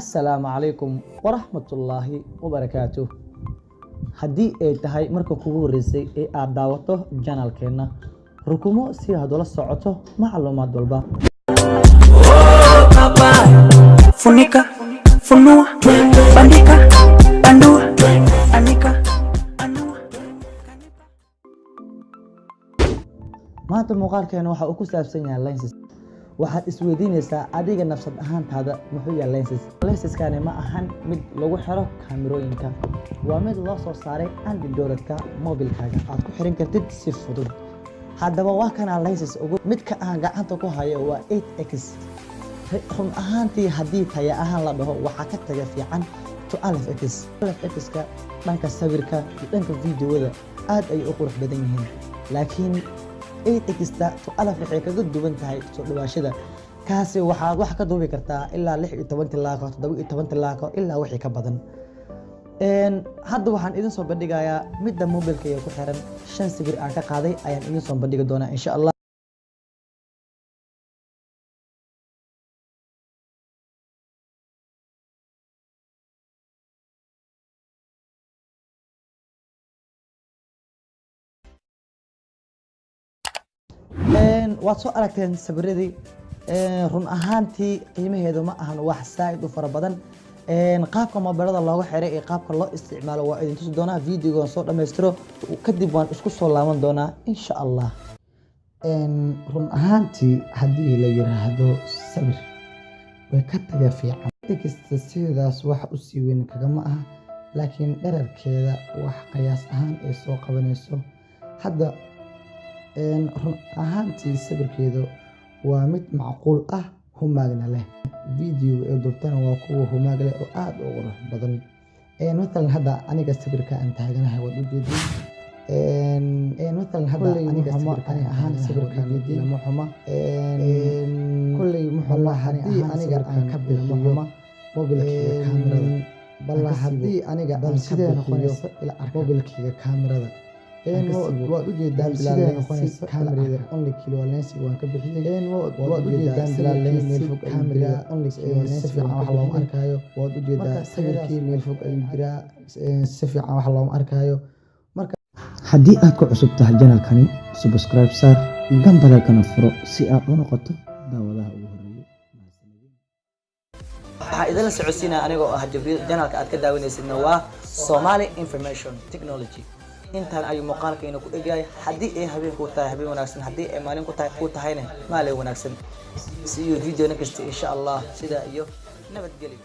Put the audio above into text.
Assalaamu calaykum waraxmatullaahi wabarakaatuh. Haddii ay tahay marka kugu horreysay ee aad daawato channelkeenna, rukumo si aad ula socoto macluumaad walba. Papa. Funika, funua, bandika, bandua, anika, anua. Maanta muuqaalkeena waxa uu ku saabsan yahay lenses. Waxaad isweydiinaysaa adiga nafsad ahaantaada, muxuu yahay lenses? Lenses-kani ma ahan mid lagu xiro kaamirooyinka, waa mid loo soo saaray Android-ka mobilkaaga aad ku xiran kartid si fudud. Haddaba waa kana lenses ugu midka aan gacanta ku hayo waa 8X. Run ahaantii, haddii taya ahaan la dhaho, waxaa ka taga fiican 12X. 12X-ka dhanka sawirka iyo dhanka videoda aad ayay u qurux badan yihiin, laakiin 8X-ta 12 waxay kaga duwan tahay soo dhawaashada. Kaasi waxaad wax ka duubi kartaa ilaa 16 tilaako, 17 tilaako, ilaa wixii ka badan. Hadda waxaan idin soo bandhigayaa midda mobilkayga ku xiran. Shan sawir aan ka qaaday ayaan idin soo bandhigi doonaa, insha Allah. Waad soo aragteen sawiradii. Run ahaantii qiimaheedu ma ahan wax saaid u fara badan. Qaabka mobilada looga xiray iyo qaabka loo isticmaalo waa idin tusi doonaa videogan soo dhammaystiro kadib, waan isku soo laaban doonaa, insha Allah. Run ahaantii, haddii la yiraahdo sawir, way ka taga fiican kasta sidaas wax u sii weyn kagama aha, laakiin dhererkeeda wax qiyaas ahaan ay soo qabanayso hadda. Run ahaantii sawirkeedu waa mid macquul ah, humaagna leh. Video ee duubtana waa kuwa humaag leh oo aad u qurux badan. Mathalan hadda aniga sawirka aan taaganahay waad ujeedin. Mathalan hadda aniga sawirka ani ahaan sawirkan lama xuma. Kolley muxuma haddii aniga aan ka bixiyo mobilkayga kaamirada, bal haddii aniga aan ka bixiyo mobilkayga kaamirada, waad ujeedaan bilaa lensi kaamirada, only kilo lensi waan ka bixiyay. Waad ujeedaan bilaa lensi kaamirada, only kilo lensi, si fiican wax looma arkaayo. Waad ujeedaa sawirkii meel fog ayuu jiraa, si fiican wax looma arkaayo. Marka Haddii aad ku cusub tahay channelkani, subscribe saar, gambaleelkana furo si aad u noqoto daawadaha ugu horreeya. Waxaa idinla socodsiinaya anigoo ah Jibriil. Channelka aad ka daawanaysidna waa Somali Information Technology. Intaan ayuu muuqaalkeena ku egyahay. Haddii ay habeen ku tahay, habeen wanaagsan. Haddii ay maalin ku tahay ku tahayna, maalin wanaagsan. See you video next, insha Allah. Sidaa iyo nabadgelyo.